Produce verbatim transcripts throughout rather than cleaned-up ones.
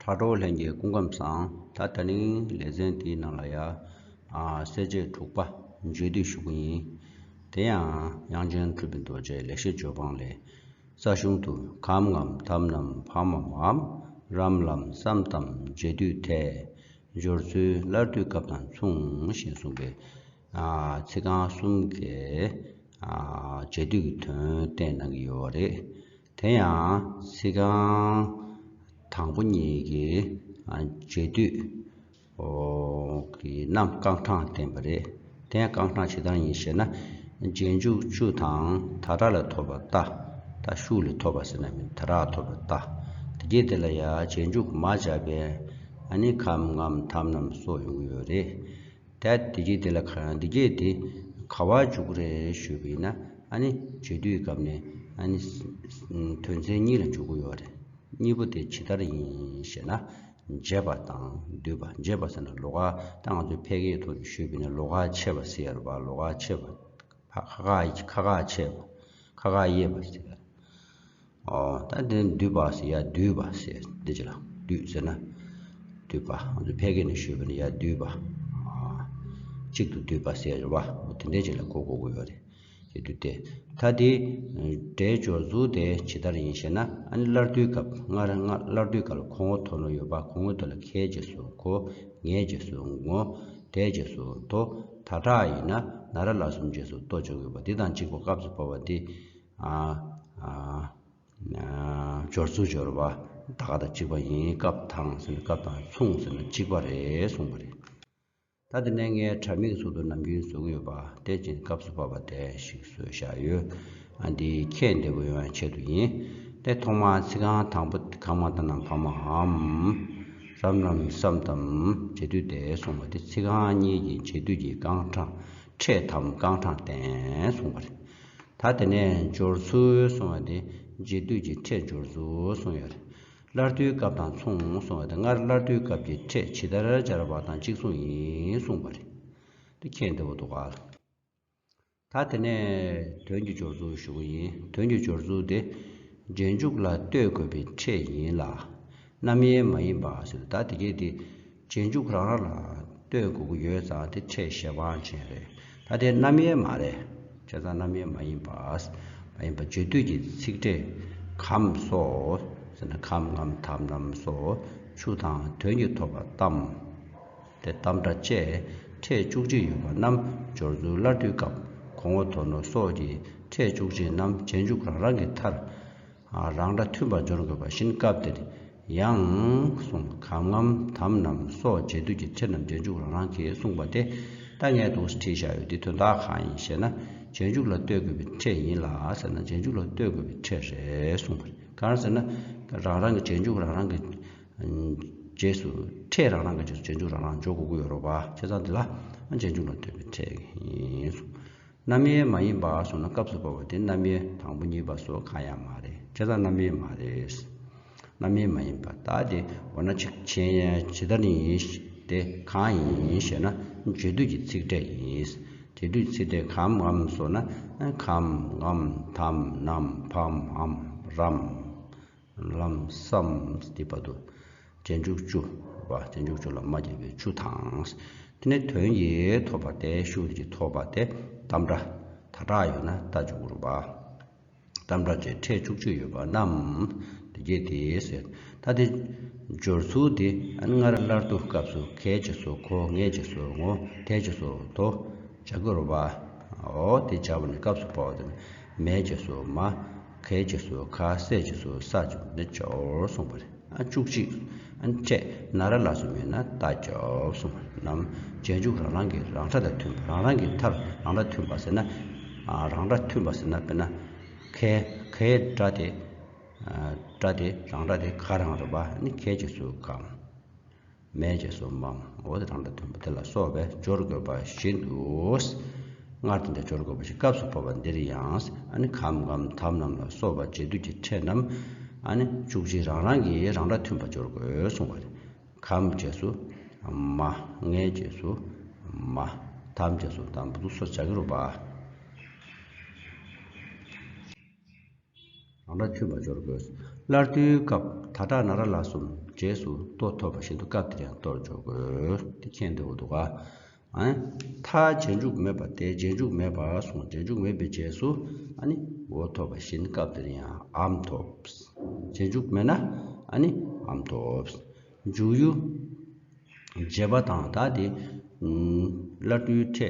ཕ་གྲོ་ལྷན་རྒྱས་སྐུ་ཁམས་བཟང་། ད་ད་ནི་ལེ་ཚན་འདིའི་ནང་ལ་ཡ། ཨ། གསལ་བྱེད་དྲུག་པ་རྗེས་ཟློས་ཞུ་གི་ཡིན། དེ་ཡང་དབྱངས་ཅན་གྲུབ་པའི་རྡོ་རྗེ་ལེགས་བཤད་ལྗོན་དབང་ལས། རྩ་གཞུང་དུ་ཁམ་ངམ་དམ་ནམ་བམ་མམ་འམ། རམ་ལམ་སམ་དམ་རྗེས་ཟློས་ཐལ། སྦྱོར་ཚུལ་སླར་བསྡུའི་སྐབས་དང་མཚུངས་ཞེས་གསུངས་པའི། ཨ། ཚིག་རྐང་གསུམ་གྱི། ཨ། རྗེས་ཟློས་ཀྱི་དོན་བསྟན་གནང་གི་ཡོད་རེད། དེ་ཡང་ཚིག་རྐང་དང་པོ་གཉིས་ཀྱི། ཨ། རྗེས་ཟློས། ཨོ། གི་རྣམ་རྐང་གྲངས་བསྟན་པ་རེད། དེ་ཡང་རྐང་གྲངས་ཇི་ལྟར་ཡིན་ཞེ་ན། རྗེས་འཇུག་བཅུ་དང་ད་དྲག་ལས་ཐོབ་པ་ཏ། ད་ཤུགས་ལས་ཐོབ་པ་ཟེར་ན་མིན། ད་དྲག་ཐོབ་པ་ཏ། དེ་རྗེས་དེ་ལ་ཡ་རྗེས་འཇུག་མ་སྦྱར་བའི། ཨ་ནི་ཁམ་ངམ་དམ་ནམ་སོགས་ཡོང་གི་ཡོད་རེད། ད་དེ་རྗེས་དེ་ལ་ག་དེ་རྗེས་དེ་ག་པར་འཇུག་གི་རེད་ཞུས་པ་ཡིན་ན། ཨ་ནི་རྗེས་ཟློས་སྐབས་ནས། ཨ་ནི་དོན་ཚན་གཉིས་ལ་འཇུག་གི་ཡོད་རེད། གཉིས་པོ་དེ་ཇི་ལྟར་ཡིན་ཞེ་ན། འབྱེད་པ་དང་བསྡུས་པ། འབྱེད་པ་ཟེར་ན་ལོགས་ཀ། ད་ང་ཚོས་ཕལ་སྐད་ཐོག་ནས་ཞུས་པ་ཡིན་ན་ལོགས་ཀ་ཕྱེ་བ་ཟེར་བ། ལོགས་ཀ་ཕྱེ་བ། ཁ་ཁ་ཁ་ཁ་ཕྱེ་བ། ཁ་ཁ་དབྱེ་བ་ཟེར། ཨོ། ད་དེ་བསྡུས་པ་ཟེར་ཡ། བསྡུས་པ་ཟེར་འདི་ཅི་ལ། བསྡུས་ཟེར་ན། བསྡུས་པ། ང་ཚོ་ཕལ་སྐད་ནས་ཞུས་པ་ཡིན་ན་ཡ་བསྡུས་པ། ཨ། གཅིག་ཏུ་བསྡུས་པ་ཟེར་བ། དེ་འདྲའི་ཅིག་ལ་གོ་དགོས་ཀྱི་ཡོད་རེད། ཞེས་བསྡུས་ཏེ། ད་དེ་སྒྲའི་སྦྱོར་ཚུལ་དེ་ཇི་ལྟར་ཡིན་ཞེ་ན། ཨ་ནི་སླར་བསྡུའི་སྐབས། སྔར་སྔར་སླར་བསྡུའི་སྐབས་ལ་གོང་འོག་དོ་ནོ་ཡོད་པ། གོང་འོག་དེ་ལ་ཁའི་རྗེས་སུ་གོ། ངའི་རྗེས་སུ་ངོ། དའི་རྗེས་སུ་དོ། ད་དྲག་ཡིན་ན་ན་ར་ལ་གསུམ་རྗེས་སུ་ཏོ་འཇོག་ཡོད་པ། འདི་དང་གཅིག་པ་སྐབས་སུ་བབ་པ་འདི། ཨ། ཨ། སྦྱོར་ཚུལ་སྦྱོར་བ་ད་ག་དང་གཅིག་པ་ཡིན། སྐབས་དང་ཟེར་ན། སྐབས་དང་མཚུངས་ཟེར་ན་གཅིག་པ་རེད་གསུངས་པ་རེད། ད་དེ་ནས་ངས་དྲ་མིག་ཟུར་དུ་ནམ་རྒྱུན་བཟོ་གི་ཡོད་པ་དེ་ཅིག་སྐབས་སུ་བབ་པ་དེ་ཞིག་བཟོས་བཞག་ཡོད། ཨ། འདི་ཁྱེད་བདེ་པོ་ཡོང་བའི་ཆེད་དུ་ཡིན། དེ་ཐོག་མར་ཚིག་རྐང་དང་པོ། ཁམ་ངམ་དམ་ནམ་བམ་མམ་འམ། རམ་ལམ་སམ་དམ་རྗེས་ཟློས་ཐལ་གསུངས་པ་དེ་ཚིག་རྐང་གཉིས་ཀྱི་རྗེས་ཟློས་ཀྱི་རྐང་གྲངས། ཕྲད་དམ་རྐང་གྲངས་བསྟན་གསུངས་པ་རེད། ད་དེ་ནས་སྦྱོར་ཚུལ་གསུངས་པ་དེ་རྗེས་ཟློས་ཀྱི་ཕྲད་སྦྱོར་ཚུལ་གསུངས་ཡོད་རེད། སླར་བསྡུའི་སྐབས་དང་མཚུངས་གསུངས་པ་དེ། སྔར་སླར་བསྡུའི་སྐབས་ཀྱི་ཕྲད་ཇི་ལྟར་སྦྱར་བ་དང་གཅིག་མཚུངས་ཡིན་གསུངས་པ་རེད། དེ་ཁྱེད་བདེ་པོ་འདུག་ག། ད་དེ་ནས་དོན་གྱི་སྦྱོར་ཚུལ་ཞུ་གི་ཡིན། དོན་གྱི་སྦྱོར་ཚུལ་དེ། རྗེས་འཇུག་ལ་ལྟོས་དགོས་པའི་ཕྲད་ཡིན་ལ། རྣམ་དབྱེ་མ་ཡིན་པ་ཟེར། ད་དེ་གས་དེ་རྗེས་འཇུག་རང་རང་ལ་ལྟོས་དགོས་ཀྱི་ཡོད་ཙང་དེ་ཕྲད་གཞན་དབང་ཅན་རེད། ད་དེ་རྣམ་དབྱེ་མ་རེད། བྱས་ཙང་རྣམ་དབྱེ་མ་ཡིན་པ། མ་ཡིན་པ་རྗེས་ཟློས་ཀྱི་ཚིག་ཕྲད། གམ་སོགས་ཟེར་ན། ཁམ་ངམ་དམ་ནམ་སོགས་ཆུ་དང་དོན་གྱིས་ཐོབ་པ་ཏམ། དེ་ཏམ་སྒྲ་བཅས་ཕྲད་བཅུ་གཅིག་ཡོད་པ་རྣམས་སྦྱོར་ཚུལ་སླར་བསྡུའི་སྐབས། གོང་འོག་དོ་ནོ་སོགས་ཀྱི་ཕྲད་བཅུ་གཅིག་རྣམས་རྗེས་འཇུག་རང་རང་གི་མཐར། ཨ། རང་སྒྲ་མཐུན་པར་སྦྱོར་དགོས་པ་བཞིན། སྐབས་འདིར་ཡང་གསུངས། གམ་ངམ་དམ་ནམ་སོགས་རྗེས་ཟློས་ཀྱི་ཕྲད་རྣམས་རྗེས་འཇུག་རང་རང་གིས་གསུངས་པ་དེ། ད་ངས་འདུག་སེ་བྲིས་བཞག་ཡོད། འདི་དོན་དག་གང་ཡིན་ཞེ་ན། རྗེས་འཇུག་ལ་ལྟོས་དགོས་པའི་ཕྲད་ཡིན་ལ་ཟེར་ན། རྗེས་འཇུག་ལ་ལྟོས་དགོས་པའི་ཕྲད་རེད་གསུངས་པ་རེད། གང་ཟེར་ན། རང་རང་གི་རྗེས་འཇུག་རང་རང་གི་རྗེས་སུ། ཕྲད་རང་རང་གི་རྗེས་སུ་རྗེས་འཇུག་རང་རང་འཇོག་དགོས་ཀྱི་ཡོད་རེད་པ། བྱས་ཙང་འདི་ལ་རྗེས་འཇུག་ལ་ལྟོས་པའི་ཕྲད་ཡིན་གསུངས། རྣམ་དབྱེ་མ་ཡིན་པ་གསུངས་ན། སྐབས་སུ་བབ་པ་དེ་རྣམ་དབྱེ་དང་པོ་གཉིས་པ་སོགས་གང་ཡང་མ་རེད། བྱས་ཙང་རྣམ་དབྱེ་མ་རེད། རྣམ་དབྱེ་མ་ཡིན་པ། ད་དེ་འོ་ན་ཅིག་བྱས་ཡ་ཇི་ལྟར་ཡིན་དེ་གང་ཡིན་ཞེ་ན། རྗེས་ཟློས་ཀྱི་ཚིག་ཕྲད་ཡིན། རྗེས་ཟློས་ཀྱི་ཚིག་ཕྲད་གམ་ངམ་སོགས་ན། གམ་ངམ་དམ་ནམ་བམ་འམ་རམ་ལམ་སམ་འདི་བར་དུ། རྗེས་འཇུག་བཅུ་པ། རྗེས་འཇུག་བཅུ་ལ་མ་སྐྱེས་པའི་བཅུ་དང་། དེ་ནས་དོན་གྱིས་ཐོབ་པ་དེ། ཤུགས་དེ་ཀྱིས་ཐོབ་པ་དེ་ཏམ་སྒྲ་ད་དྲག་ཡོད་ན་ཏ་འཇུག་དགོས་རེད་པ། ཏམ་སྒྲ་བཅས་ཕྲད་བཅུ་གཅིག་ཡོད་པ་རྣམས། དེ་གས་དེ་ཟེར། ད་དེ་སྦྱོར་ཚུལ་དེ། ཨ་ནི་སྔར་སླར་བསྡུ་སྐབས་སུ་ཁའི་རྗེས་སུ་གོ། ངའི་རྗེས་སུ་ངོ། དའི་རྗེས་སུ་དོ་སྦྱར་དགོས་རེད་པ། འོ་དེ་སྦྱར་བ་ནི་སྐབས་སུ་བབ་པ་དེ། མའི་རྗེས་སུ་མ། གའི་རྗེས་སུ་ག། སའི་རྗེས་སུ་ས་བྱུང་ནས་སྦྱོར་གསུངས་པ་རེད། ཨ། བཅུ་གཅིག། ཨ། ཕྲད་ན་ར་ལ་སོགས་མེད་ན་ཏ་སྦྱོར་གསུངས་པ་རྣམས་རྗེས་འཇུག་རང་རང་གི་རང་སྒྲ་དང་མཐུན་པ། རང་རང་གི་མཐར་རང་སྒྲ་མཐུན་པ་ཟེར་ན། ཨ། རང་སྒྲ་མཐུན་པ་ཟེར་ན། དཔེར་ན་གའི། གའི་སྒྲ་དེ། ཨ། སྒྲ་དེ་རང་སྒྲ་དེ་ག་རང་རེད་པ། ཨ་ནི་གའི་རྗེས་སུ་གམ། མའི་རྗེས་སུ་མམ། འོ་དེ་རང་སྒྲ་མཐུན་པ་དེ་ལ་སོགས་པས་སྦྱོར་དགོས་པ་བཞིན་དུ། སྔར་དེ་འདྲ་སྦྱོར་དགོས་པ་བཞིན། སྐབས་སུ་བབ་པ་འདིར་ཡང་། ཨ་ནི་གམ་ངམ་དམ་ནམ་ལ་སོགས་པ་རྗེས་ཟློས་ཀྱི་ཕྲད་རྣམས། ཨ་ནི་བཅུ་གཅིག་རང་རང་གི་རང་སྒྲ་མཐུན་པར་སྦྱོར་དགོས་གསུངས་པ་རེད། གམ་རྗེས་སུ་མ། ངའི་རྗེས་སུ་མ། དམ་རྗེས་སུ་དམ། བུ་ཚུགས་སོགས་སྦྱར་གྱི་རེད་པ། རང་སྒྲ་མཐུན་པར་སྦྱོར་དགོས། སླར་བསྡུའི་སྐབས་ད་དྲག་ན་ར་ལ་གསུམ་རྗེས་སུ་ལྟོ་ཐོབ་པ་བཞིན་དུ་སྐབས་དེར་ཡང་ལྟོར་འཇོག་དགོས། དེ་མཁྱེན་འདོད་འདུག་ག་ཨ། མཐའ་རྗེས་འཇུག་མེད་པ་སྟེ། རྗེས་འཇུག་མེད་པར་གསུངས། རྗེས་འཇུག་མེད་པའི་རྗེས་སུ་ཨ་ནི་འོ་ཐོབ་པ་བཞིན་སྐབས་དེར་ཡང་འམ་ཐོབ། རྗེས་འཇུག་མེད་ན་ཨ་ནི་འམ་ཐོབ། འཇུག་ཡུལ་བྱེད་པ་དང་། ད་དེ་སླར་བསྡུའི་ཕྲད་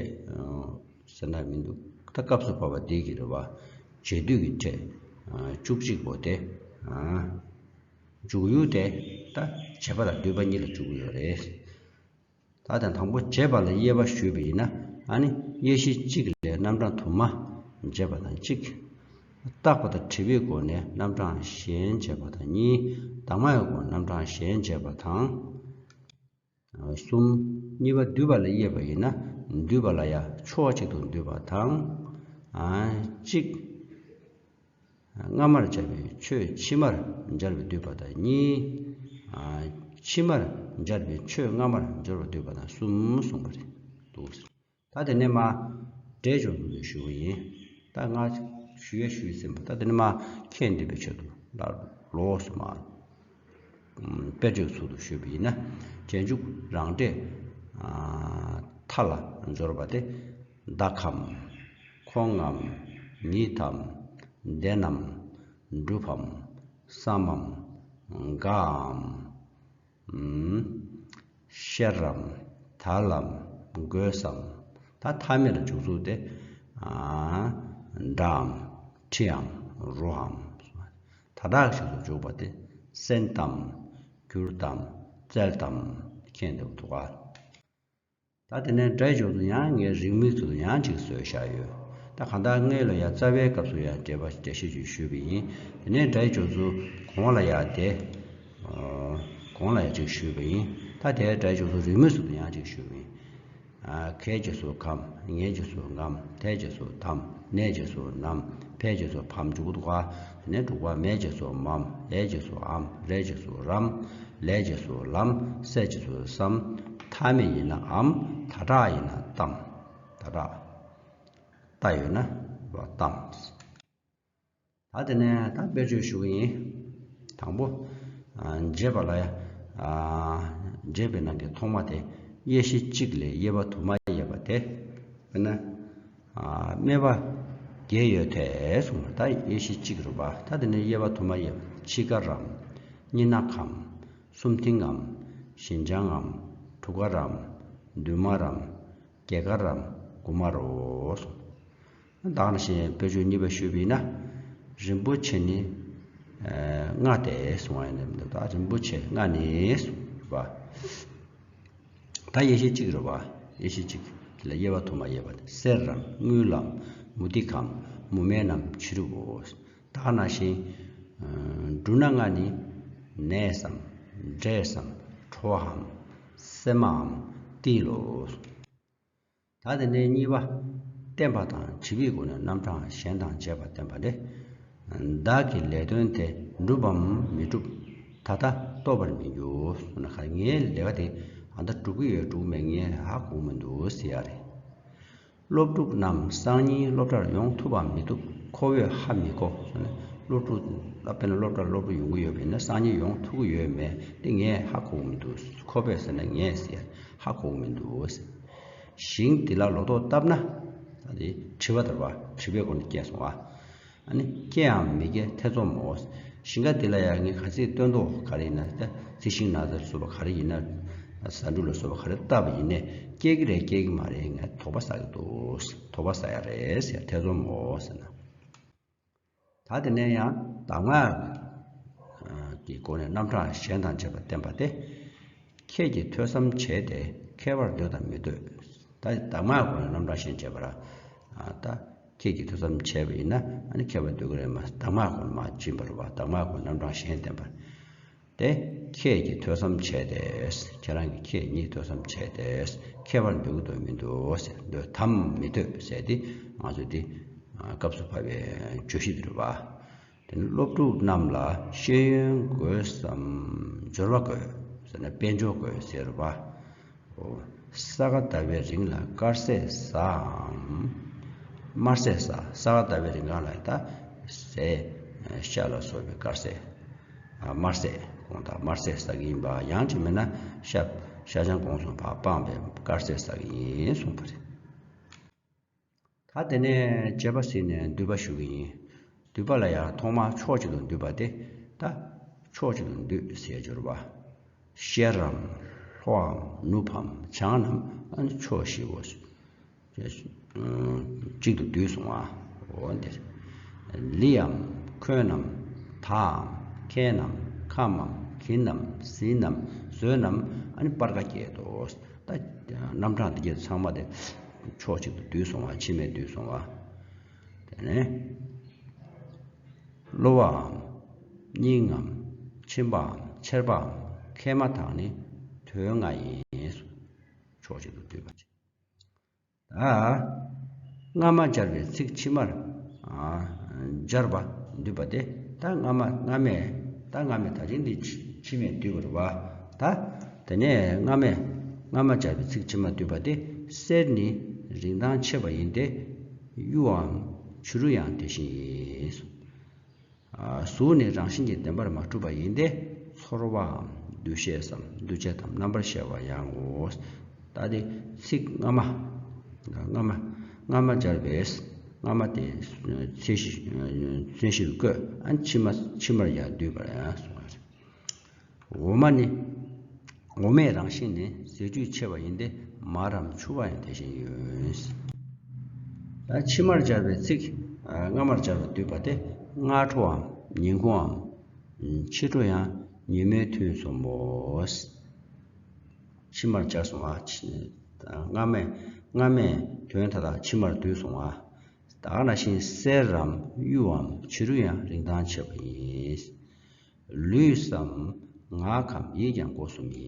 ཟེར་ན་མི་འདུག་ད་སྐབས་སུ་བབ་པ་འདི་གི་རེད་བ། རྗེས་བསྡུས་ཀྱི་ཕྲད་བཅུ་གཅིག་པོ་དེ། འཇུག་ཡུལ་དེ་ད་བྱེད་པ་དང་སྡུད་པ་གཉིས་ལ་འཇུག་གི་ཡོད་རེད། ད་དེ་དང་པོ་བྱེད་པ་ལ་དབྱེ་བ་ཞུས་པ་ཡིན་ན། ཨ་ནི་དབྱེ་གཞི་གཅིག་ལས་རྣམ་གྲངས་དུ་མ་བྱེད་པ་དང་གཅིག་བརྟག་པ་དང་དྲི་བའི་སྒོ་ནས་རྣམ་གྲངས་གཞན་བྱེད་པ་དང་གཉིས། གདམས་ངག་གི་སྒོ་ནས་རྣམ་གྲངས་གཞན་བྱེད་པ་དང་གསུམ། གཉིས་པ་སྡུད་པ་ལ་དབྱེ་བ་ཡིན་ན། སྡུད་པ་ལ་ཡང་ཕྱོགས་གཅིག་ཏུ་སྡུད་པ་དང་། ཨ། གཅིག་སྔ་མར་སྦྱར་བའི་ཆོས་ཕྱི་མར་སྦྱར་བས་བསྡུས་པ་དང་གཉིས། ཨ། ཕྱི་མར་སྦྱར་བའི་ཆོས་སྔ་མར་སྦྱར་བས་བསྡུས་པ་དང་གསུམ་གསུངས་པ་རེད་འདུག་ད་དེ་ནས་མ་སྒྲའི་སྦྱོར་ཚུལ་དུ་ཞུ་བ་ཡིན། ད་ང་ཞུ་ཡ་ཞུས་ཟིན་པ། ད་དེ་ནས་མ་མཁྱེན་འདོད་པའི་ཆེད་དུ་ལ་ལོགས་སུ་མ་དཔེར་བརྗོད་ཚུལ་དུ་ཞུས་པ་ཡིན་ན། རྗེས་འཇུག་རང་སྒྲས་མཐའ་ལ་སྦྱོར་བ་སྟེ། བདག་གམ། ཁོང་ངམ། ཉིད་དམ། བདེན་ནམ། གྲུབ་བམ། བསམ་མམ། དགའ་འམ། ཤེར་རམ། དལ་ལམ། དགོས་སམ། ད་མཐའ་མེད་ལ་འཇུག་ཚུལ་ཏེ། འདྲའམ། ཁྲིའམ། རུའམ། ད་དྲག་ཞིག་ཏུ་འཇུག་པ་སྟེ། གསན་ཏམ། གྱུར་ཏམ། བཙལ་ཏམ། མཁྱེན་འདོད་འདུག་ག་ད་དེ་ནས་སྒྲའི་སྦྱོར་ཚུལ་ཡང་ངས་རིང་མོའི་ཚུལ་དུ་ཡང་ཅིག་བཟོས་བཞག་ཡོད། ད་གང་ལྟར་སྔོན་ལ་ཡང་རྩ་བའི་སྐབས་སུ་ཡང་འགྲེལ་པ་འགྲེལ་བཤད་ཅིག་ཞུས་པ་ཡིན། དེ་ནས་སྒྲའི་སྦྱོར་ཚུལ་གོང་ལ་ཡང་དེ། གོང་ལ་ཡང་ཅིག་ཞུས་པ་ཡིན། ད་དེའི་སྒྲའི་སྦྱོར་ཚུལ་རིང་མོའི་ཚུལ་དུ་ཡང་ཅིག་ཞུས་པ་ཡིན། གའི་རྗེས་སུ་གམ། ངའི་རྗེས་སུ་ངམ། དའི་རྗེས་སུ་དམ། ནའི་རྗེས་སུ་ནམ། བའི་རྗེས་སུ་བམ་འཇུག་འདུག་ག་དེ་ནས་དྲུག་པ་མའི་རྗེས་སུ་མམ། འའི་རྗེས་སུ་འམ། རའི་རྗེས་སུ་རམ། ལའི་རྗེས་སུ་ལམ། སའི་རྗེས་སུ་སམ། མཐའ་མེད་ཡིན་ན་འམ། ད་དྲག་ཡིན་ན་ཏམ། ད་དྲག་ཏ་ཡོད་ན་ཏམ། ད་དེ་ནས་ད་དཔེར་བརྗོད་ཞུ་གི་ཡིན། དང་པོ། བྱེད་པ་ལ་ཡ། བྱེད་པའི་ནང་གི་ཐོག་མ་དེ། དབྱེ་གཞི་གཅིག་ལས་དབྱེ་བ་དུ་མ་དབྱེ་བ་དེ། དཔེར་ན། སྨེ་བ་བརྒྱད་ཡོད་དེ་གསུངས་པ། ད་དབྱེ་གཞི་གཅིག་རེད་པ། ད་དེ་ནས་དབྱེ་བ་དུ་མ་དབྱེ་བ། ཕྱི་དཀར་རམ། སྙི་ནག་གམ། སུམ་མཐིང་ངམ། ཞི་འཇམ་ངམ། དྲུག་དཀར་རམ། བདུན་དམར་རམ། བརྒྱད་དཀར་རམ། དགུ་དམར་རོ། གསུངས། ད་ག་ནང་བཞིན་དཔེར་བརྗོད་གཉིས་པ་ཞུས་པ་ཡིན་ན། རིན་པོ་ཆེ་ནི་ལྔ་སྟེ་གསུང་བ་ཡིན་ནམ། ད་རིན་པོ་ཆེ་ལྔ་ནི་གསུངས་པ། ད་དབྱེ་གཞི་གཅིག་རེད་པ། དབྱེ་གཞི་གཅིག་དེ་ལ་དབྱེ་བ་དུ་མ་དབྱེ་བ་དེ། གསེར་རམ། དངུལ་ལམ། མུ་ཏིག་གམ། མུ་མེད་ནམ། བྱི་རུའོ། ད་ག་ནང་བཞིན། འབྲུ་སྣ་ལྔ་ནི། ནས་སམ། འབྲས་སམ། གྲོའམ། སྲན་མའམ། ཏིལ་ལོ། ད་དེ་ནས་གཉིས་པ། བསྟན་པ་དང་དྲི་བའི་སྒོ་ནས་རྣམ་གྲངས་གཞན་དང་བཅས་པ་བསྟན་པ་སྟེ། བདག་གི་ལས་དོན་དེ་འགྲུབ་བམ་མི་འགྲུབ། ད་ལྟ་རྟོགས་པར་མི་འགྱུར། ཟེར་ན་ག་ངའི་ལས་ཀ་དེ་ཨ་ད་འགྲུབ་ཀྱི་ཡོད་འགྲུབ་མེད་ངས་ཧ་གོ་མི་འདུག་ཟེར་ཡ་རེད། སློབ་ཕྲུག་རྣམས་སང་ཉིན་སློབ་གྲྭར་ཡོང་ཐུབ་བམ་མི་ཐུབ། ཁོ་བོས་ཧ་མི་གོ། ཟེར་ན་སློབ་ཕྲུག་ལ་དཔེར་ན་སློབ་གྲྭར་སློབ་ཕྲུག་ཡོང་གི་ཡོད་པ་ཡིན་ན་སང་ཉིན་ཡོང་ཐུབ་ཀྱི་ཡོད་མེད་དེ་ངས་ཧ་གོ་མི་འདུག་ཁོ་བོས་ཟེར་ན་ངས་ཟེར་ཧ་གོ་མི་འདུག་ཟེར། ཞིང་འདི་ལ་ལོ་ཏོག་བཏབ་ན། ད་དེ་དྲི་བ་དང་བ། དྲི་བའི་སྒོ་ནས་སྐྱེས་སོང་བ། ཨ་ནི་སྐྱེའམ་མི་སྐྱེ་ཐེ་ཚོམ་མོ། ཞིང་ཁ་འདི་ལ་ཡང་ངས་ག་ཚད་སྟོན་ཐོག་ག་རེ་ཡིན་ན། རྩི་ཤིང་ན་ཚ་ལ་སོགས་པ་ག་རེ་ཡིན་ན། ཟ་འབྲུ་ལ་སོགས་པ་ག་རེ་བཏབ་པ་ཡིན་ནས་སྐྱེ་གི་རེད་སྐྱེ་གི་མ་རེད་ངས་དོགས་པ་ཟ་གི་འདུག་དོགས་པ་ཟ་ཡ་རེད་ཟེར་ཐེ་ཚོམ་མོ་ཟེར་ན། ད་དེ་ནས་ཡང་གདམས་ངག་གི་སྒོ་ནས་རྣམ་གྲངས་གཞན་དང་བཅས་པ་བསྟན་པ་སྟེ། ཁྱེད་ཀྱིས་ཐོས་བསམ་བྱས་ཏེ་མཁས་པར་འདོད་དམ་མི་འདོད། ད་གདམས་ངག་སྒོ་ནས་རྣམ་གྲངས་གཞན་བྱས་པ་ར། ད་ཁྱེད་ཀྱིས་ཐོས་བསམ་བྱས་པ་ཡིན་ན་ཨ་ནི་མཁས་པར་འདོད་ཀྱི་རེད་མ། གདམས་ངག་སྒོ་ནས་མ་བྱིན་པ་རེད་བ། གདམས་ངག་སྒོ་ནས་རྣམ་གྲངས་གཞན་བསྟན་པ། ཏེ། ཁྱེད་ཀྱིས་ཐོས་བསམ་བྱས་ཏེ། ཁྱེད་རང་གིས་ཁྱེད་ཉིད་ཐོས་བསམ་བྱས་ཏེ། མཁས་པར་འདོད་ཀྱི་འདོད་མི་འདོད་ཟེར། འདོད་དམ་མི་འདོད་ཟེར་ཏེ་ང་ཚོས་ཏེ་སྐབས་སུ་བབ་པའི་བརྗོད་གཞི་དེ་རེད་བ། དེ་ནི་སློབ་ཕྲུག་རྣམས་ལ་ཤེས་ཡོན་དགོས་སམ་སྦྱོར་བ་དགོས་ཟེར་ན་དཔལ་འབྱོར་དགོས་ཟེར་བ། ས་ག་ཟླ་བའི་རིང་ལ་དཀར་ཟས་ཟའམ། དམར་ཟས་ཟ། ས་ག་ཟླ་བའི་རིང་གང་ལ་ད་ཟས་ཤ་ལ་སོགས་པའི་དཀར་ཟས། དམར་ཟས་གོང་དག་དམར་ཟས་ཟ་གི་ཡིན་པ། ཡང་ཅིག་མིན་ན་ཤ་ཤ་ཆང་གོང་སོང་བ་སྤངས་པའི་དཀར་ཟས་ཟ་གི་ཡིན་གསུངས་པ་རེད། ད་དེ་ནས་བཅས་པ་ཟིན་ནས་འདུས་པ་ཞུ་གི་ཡིན། འདུས་པ་ལ་ཡང་ཐོག་མར་ཕྱོགས་གཅིག་ཏུ་འདུས་པ་དེ་ད་ཕྱོགས་གཅིག་ཏུ་འདུས་ཟེར་སྦྱོར་བ། ཤེར་རམ་ལྷོའམ་ནུབ་བམ་བྱང་ནམ་ཨ་ནི་ཕྱོགས་བཞི་བོ་གཅིག་ཏུ་འདུས་སོང་བ། འོ་འདིར་ལིའམ་འཁོན་ནམ་དའམ་ཁེན་ནམ་ཁམམ་གིན་ནམ་ཟིན་ནམ་ཟོས་ནམ་ཨ་ནི་སྤར་ཁ་བསྐྱེད་དོ། ད་རྣམ་གྲངས་འདི་གྱད་ཚང་མ་དེ་ཕྱོགས་གཅིག་ཏུ་འདུས་སོང་བ། ཕྱི་མས་འདུས་སོང་བ། དེ་ནས་གློ་བའམ་སྙིང་ངམ་མཆིན་པའམ་མཆེར་པའམ་མཁལ་མ་དག་ནི་དོན་ལྔ་ཡིན། ཕྱོགས་གཅིག་ཏུ་འདུས་པ། ད་སྔ་མ་སྦྱར་བའི་ཚིག་ཕྱི་མར་ཨ་སྦྱར་བ་འདུས་པ་སྟེ། ད་སྔ་མ་སྔ་མས་ད་སྔ་མས་ད་ཅིང་འདི་ཕྱི་མས་འདུས་པ་རེད་བ། ད་དེ་ནས་སྔ་མས་སྔ་མ་སྦྱར་བའི་ཚིག་ཕྱི་མ་འདུས་པ་སྟེ། གསེར་ནི་རིན་ཐང་ཆེ་བ་ཡིན་ཏེ། གཡུའམ་བྱུ་རུ་ཡང་དེ་བཞིན་ཡིན། གཟུགས་ནི་རང་བཞིན་གྱིས་བདེན་པར་མ་གྲུབ་པ་ཡིན་ཏེ། ཚོར་བའམ་འདུ་ཤེས་སམ་འདུ་བྱེད་དམ་རྣམ་པར་ཤེས་པ་ཡང་ངོ་། ད་དེ་ཚིག་སྔ་མ་སྔ་མ་སྔ་མ་སྦྱར་བས་སྔ་མ་དེ་མཚན་གཞི་མཚན་གཞིར་བཀོད། ཨ་ཕྱི་མ་ཕྱི་མར་ཡང་འདུས་པར་ཡང་གསུངས་པ་རེད། འོ་མ་ནི། འོ་མའི་རང་བཞིན་ནི་ཟས་བཅུད་ཆེ་བ་ཡིན་ཏེ། མར་རམ་ཕྱུར་བ་ཡང་དེ་བཞིན་ཡོད། ད་ཕྱི་མར་སྦྱར་བའི་ཚིག་ཨ་སྔ་མར་སྦྱར་བ་འདུས་པ་སྟེ། སྔ་དྲོའམ་ཉིན་གུང་ངམ་ཕྱི་དྲོ་ཡང་ཉི་མའི་ཐུན་གསུམ་མོ། ཕྱི་མར་སྦྱར་སོང་བ། སྔ་མས་སྔ་མས་དོན་མཐའ་དག་ཕྱི་མར་བསྡུས་སོང་བ། ད་ག་ནང་བཞིན་གསེར་རམ་གཡུའམ་བྱུ་རུ་ཡང་རིན་ཐང་ཆེ་བ་ཡིན། ལུས་སམ་ངག་གམ་ཡིད་ཀྱང་སྒོ་གསུམ་ཡིན།